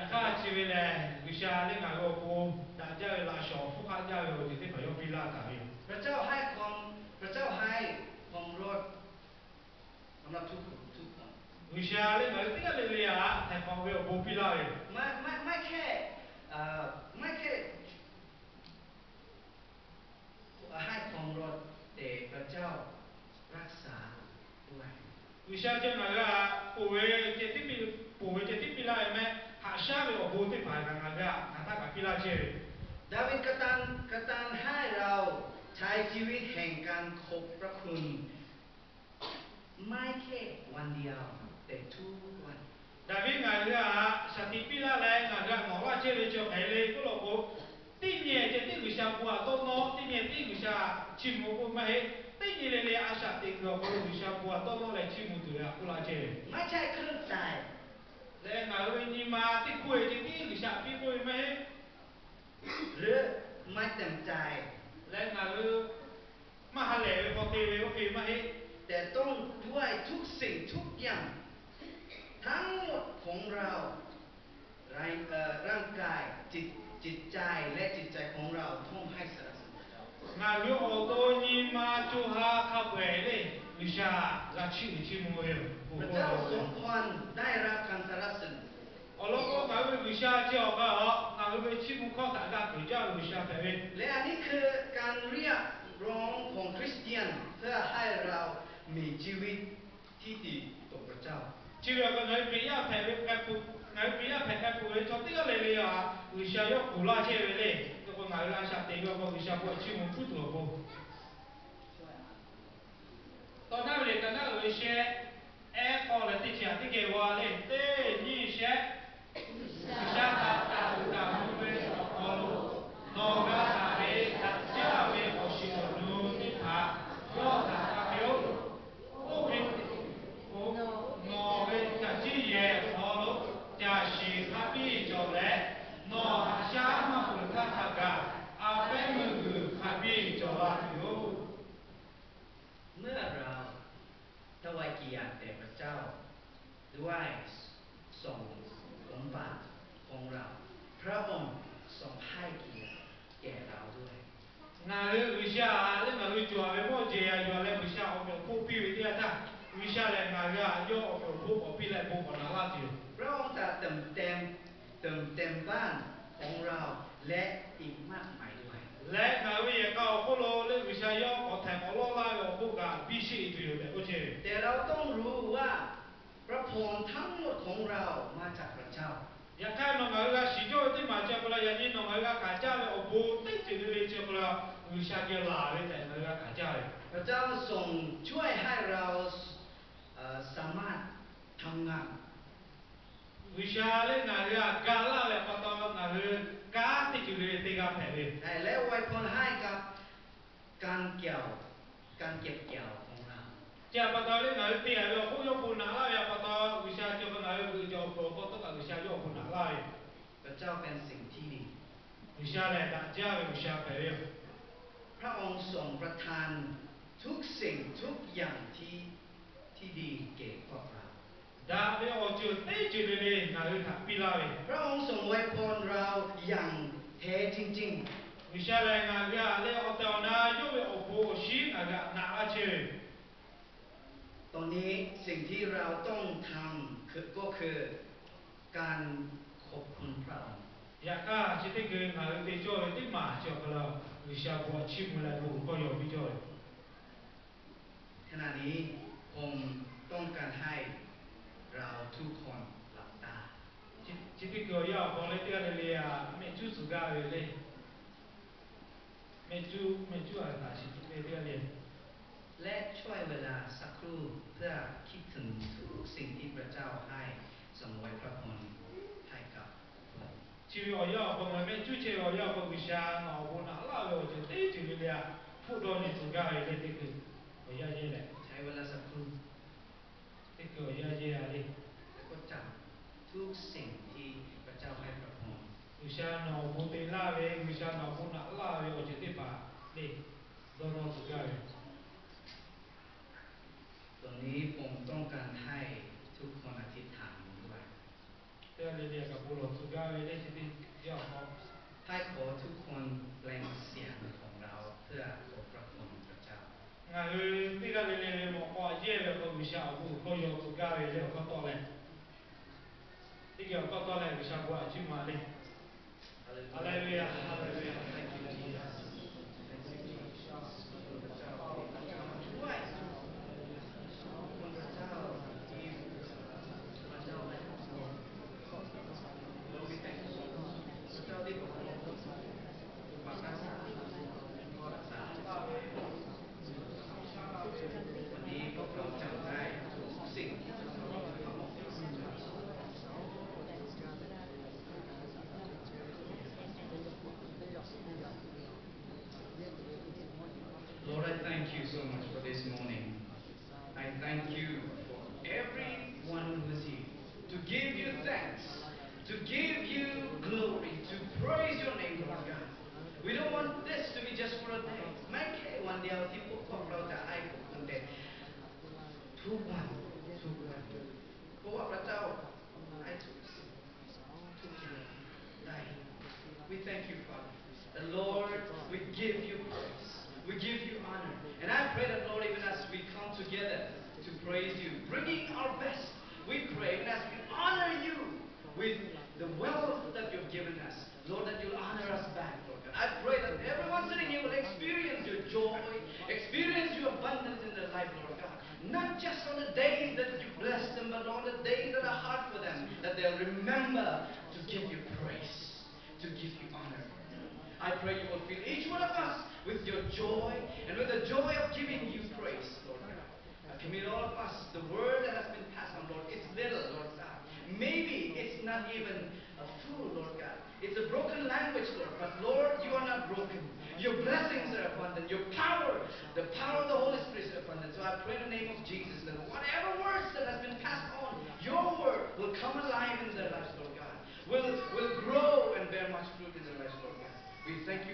Yaꞈ hk'aˇ chi ve lehˬ, G'uiˬsha lehˬ ngaˬ hui awˬ pon daꞈ jaˇ ve laꞈ shawˍ hpfuhˇ hk'aˆ jaˇ ve awˬ ceuˬ teˇ hpaˍ yawˇ piˇ laˇ taˍ ve yoˬ. พระเจ้าให้ความรอดสำหรับทุกคน G'uiˬsha lehˬ ngaˬ hui teˇ g'aˇ le le htaꞈ htaiˍ hk'awꞈ ve awˬ bon piˇ laˇ ve yoˬ. ไม่ไม่ไม่แค่เอ่อไม่แค่ ให้ความรอด แต่พระเจ้ารักษาด้วย G'uiˬsha ceh ngaˬ hui htaꞈ ponˬ ve ceh tiˉ piˇ, ponˬ ve ceh tiˉ piˇ laˇ ve mehˆ, haꞈ shaˉ ve awˬ bon teˇ hpaˍ kaꞈ ngaˬ hui htaꞈ hk'aˬ htaˇ kaꞈ piˇ laˇ chehˇ ve. ดาวิดกระทำกระทำให้เราใช้ชีวิตแห่งการขอบพระคุณ ไม่แค่วันเดียว แต่ทุกวัน Daˍviˆ ngaˬ hui htaꞈ shaˍ tiꞈ piˇ laˇ leh ngaˬ hui htaꞈ nawˬ laˇ chehˇ ve chi hk'e le k'oˆ law k'o, teˇ nyi ceh tiˉ G'uiˬsha bon htaꞈ dawˇ nawˇ, teˇ nyi tiˉ G'uiˬsha chiˇ mvuh k'oˆ maˇ heˆ. Teˇ nyi le le a shaꞈ teꞈ kuiˬ awˬ hk'aw lo G'uiˬsha bon htaꞈ dawˇ nawˇ leh chiˇ mvuh tuˬ ve htaꞈ k'oˆ laˇ chehˇ ve. ไม่ใช่เครื่องจ่าย Leh ngaˬ hui ve nyi ma teˇ hkoˇ ve ceh tiˉ G'uiˬsha piˇ k'oˆ ve maˇ heˆ. หรือไม่เต็มใจ Leh ngaˬ hui maˇ ha lehˬ ve hk'aw te ve oˇ hk'e maˇ heˆ. แต่ต้องด้วยทุกสิ่งทุกอย่าง ทั้งหมดของเรา ร่างกาย จิต จิตใจ และจิตใจของเราต้องให้สรรเสริญพระเจ้า Ngaˬ hui awˬ to nyi ma co ha hk'a peu-eˬ le G'uiˬsha g'a chiˇ uiˍ chiˇ mvuh ve yoˬ. พระเจ้าสมควรได้รับการสรรเสริญ Awˬ lawn k'o ngaˬ hui ve G'uiˬsha chi awˬ hk'aˇ ngaˬ hui ve chiˇ mvuh hkawˇ htaꞈ g'a keunˍ jaˇ ve G'uiˬsha hpehꞈ ve. และอันนี้คือการเรียกร้องของคริสเตียน เพื่อให้เรามีชีวิตที่ดีต่อพระเจ้า Chi ve awˬ hk'aw ngaˬ hui Hkriꞈ yaˇ hpehꞈ ve k'ai peuˬ, ngaˬ hui Hkriꞈ yaˇ hpehꞈ k'ai peuˬ ve chaw teˇ g'aˇ le le htaꞈ G'uiˬsha yawˇ kuˬ laˇ chehˇ ve le. Hk'e k'o ngaˬ hui a shaꞈ teꞈ ve awˬ hk'aw G'uiˬsha bon htaꞈ chiˇ mvuh puiˉ tuˬ awˬ pon Tawˇ naˉ ve le ka naˉ uiˍ ve shehˆ, ehˉ k'awˇ leh teˇ chi htaꞈ teˇ geh g'aw le. Teˇ nyiˇ shehˆ. G'uiˬsha htaꞈ taˍ uiˍ taˍ mvuh ve awˬ hk'aw lo nawˬ g'a taˍ ve daꞈ jaˇ ve awˬ shiˍ awˬ nu teˇ hpaˍ yawˇ htaꞈ g'a piˇ-oˆ. Oˇ hk'e k'o, nawˬ ve caˬ ciˇ yehˬ awˬ hk'aw lo caˬ shiˍ hk'a biˇ cawˬ leh, nawˬ haꞈ shaˉ maˇ peuˬ htaˇ htaꞈ kaꞈ a pehˉ meuˇ g'uiˬ hk'a biˇ cawˬ la tuˬ yoˬ. เมื่อเราถวายเกียรติแด่พระเจ้า ด้วยสองสมบัติของเรา พระองค์ทรงให้เกียรติแก่เราด้วย Ngaˬ hui G'uiˬsha lehˬ ngaˬ hui cawˬ ve mawˇ jeˬ a yuˬ leh G'uiˬsha awˬ mehꞈ awˬ hponˇ piˇ ve teˇ yanˇ htaˇ, G'uiˬsha lehˬ ngaˬ hui htaꞈ yawˇ awˬ mehꞈ awˬ hponˇ k'awꞈ piˇ leh bon k'awꞈ naꞈ laˇ tuˬ yoˬ. พระองค์จะเติมเต็ม เติมเต็มบ้านของเรา และอีกมากมายด้วย Leh ngaˬ hui ve yehˬ k'a awˬ hk'oˆ lo lehˬ G'uiˬsha yawˇ k'awꞈ htaiˍ k'awꞈ lawˇ laˇ ve awˬ hk'oˆ kaꞈ biˇ sheˆ tuˬ yoˬ tehꞈ k'oˆ chehˇ ve. แต่เราต้องรู้ว่าพระพรทั้งหมดของเรามาจากพระเจ้า Yaꞈ hk'aˇ nawˬ ngaˬ hui g'a shiˍ cawˇ ve teˇ maˬ chi awˬ hk'aw lo yaꞈ nyi nawˬ ngaˬ hui g'a hkanˍ caˇ ve awˬ bon teˇ ceuˬ le le chi awˬ hk'aw lo G'uiˬsha geh laˬ ve tehꞈ ngaˬ hui g'a hkanˍ caˇ ve. พระเจ้าทรงช่วยให้เรา เอ่อ สามารถทำงาน G'uiˬsha lehˬ ngaˬ hui htaꞈ ga laˇ ve pa taw ngaˬ hui kanˉ teˇ ceuˬ le le te g'a hpehꞈ ve. และอวยพรให้กับการเกี่ยว การเก็บเกี่ยวของเรา Chi htaꞈ pa taw lehˬ ngaˬ hui te a ve awˬ hk'oˆ yawˇ bon naꞈ laˇ ve pa taw G'uiˬsha cawˬ ve ngaˬ hui g'uiˬ cawˬ awˬ pon awˬ hk'aw tawˇ kaꞈ G'uiˬsha yawˇ awˬ bon naꞈ laˇ ve. พระเจ้าเป็นสิ่งที่ดี G'uiˬsha lehˬ daꞈ jaˇ ve G'uiˬsha hpehꞈ ve yoˬ. พระองค์ทรงประทานทุกสิ่งทุกอย่างที่ ที่ดีแก่พวกเรา Daꞈ ve awˬ ceuˬ teˇ ceuˬ le le ngaˬ hui htaꞈ piˇ laˇ ve. พระองค์ทรงอวยพรเราอย่างแท้จริงๆ G'uiˬsha lehˬ ngaˬ hui htaꞈ lehˬ awˬ tehˬ awˬ na yawˇ ve awˬ bon awˬ shinˉ ngaˬ hui htaꞈ naꞈ laˇ chehˇ ve. ตอนนี้สิ่งที่เราต้องทำคือ ก็คือการขอบคุณพระองค์ Yaꞈ hk'aˇ chi teˇ hkui ngaˬ hui te cawˇ ve teˇ maˬ chi awˬ hk'aw lo G'uiˬsha bon htaꞈ chiˇ mvuh leh bon uiˍ kawˇ yaw piˇ cawˇ ve. ขณะนี้ผมต้องการให้เราทุกคนหลับตา Chi teˇ hkui awˬ yanˇ awˬ hk'aw lehˬ teˇ g'aˇ le le htaꞈ mehˆ cuˉ tcuh gaˇ ve le. Mehˆ cuˉ, mehˆ cuˉ a htaꞈ shiˍ tuˬ ve teˇ g'aˇ le. และช่วงเวลาสักครู่เพื่อคิดถึงทุกสิ่งที่พระเจ้าให้ ทรงอวยพระพรให้กับพวกเรา Chi ve awˬ yanˇ awˬ hk'aw ngaˬ hui mehˆ cuˉ chehˇ ve awˬ yanˇ awˬ hk'aw G'uiˬsha nawˬ awˬ bon naꞈ laˇ ve awˬ ceuˬ teˇ ceuˬ le le htaꞈ hpfuhˆ dawˇ nyi tcuh gaˇ ve le teˇ hkui awˬ yanˇ yehˇ leh. ใช้เวลาสักครู่ Teˇ hkui awˬ yanˇ yehˇ a le. ทุกสิ่งที่พระเจ้าให้พระพร G'uiˬsha nawˬ awˬ bon te laˇ ve, G'uiˬsha nawˬ awˬ bon naꞈ laˇ ve awˬ ceuˬ teˇ hpaˍ le dawˇ nawˇ tcuh gaˇ ve. ตอนนี้ผมต้องการให้ทุกคนอธิษฐานด้วย le le kaꞈ bon lawˬ tcuh gaˇ ve le chi teˇ yanˇ awˬ hk'aw, ให้ขอทุกคนเปล่งเสียงของเราเพื่อขอบพระคุณพระเจ้า Ngaˬ hui teˇ g'aˇ le le ve mawꞈ k'aw a yehˇ ve awˬ hk'aw G'uiˬsha awˬ bon awˬ hkawˇ yaw tcuh gaˇ ve le awˬ hkawˇ tawˆ leh, teˇ geh awˬ hkawˇ tawˆ leh G'uiˬsha bon a ciˉ ma le. Hallelujah, hallelujah, thank you, Jesus. Thank you, Jesus. พระเจ้า พระเจ้า พระเจ้า พระเจ้า Lord, we thank you. พระเจ้าที่ทรงปกปักรักษา รักษา วันนี้พวกเราจำได้ทุกสิ่งที่พระเจ้าทำ Lord, I thank you so much for this morning. I thank you for everyone who is here to give you thanks, to give you glory, to praise your name, Lord God. We don't want this to be just for a day. ไม่แค่วันเดียวที่พวกเราจะให้ขอบคุณแต่ทุกวัน ทุกวัน เพราะว่าพระเจ้าให้ทุกสิ่ง ทุกอย่างได้ We thank you, Father. And Lord, we give you praise. We give you honor. And I pray that, Lord, even as we come together to praise you, bringing our best, we pray, even as we honor you with the wealth that you've given us, Lord, that you'll honor us back, Lord God. I pray that everyone sitting here will experience your joy, experience your abundance in their life, Lord God. Not just on the days that you bless them, but on the days that are hard for them, that they'll remember to give you praise, to give you honor. I pray you will fill each one of us with your joy and with the joy of giving you praise, Lord God. Uh, commit all of us, the word that has been passed on, Lord, it's little, Lord God. Maybe it's not even a full, Lord God. It's a broken language, Lord. But Lord, you are not broken. Your blessings are abundant. Your power, the power of the Holy Spirit is abundant. So I pray in the name of Jesus that whatever words that has been passed on, your word will come alive in their lives, Lord God. Will, will grow and bear much fruit in their lives, Lord God. We thank you.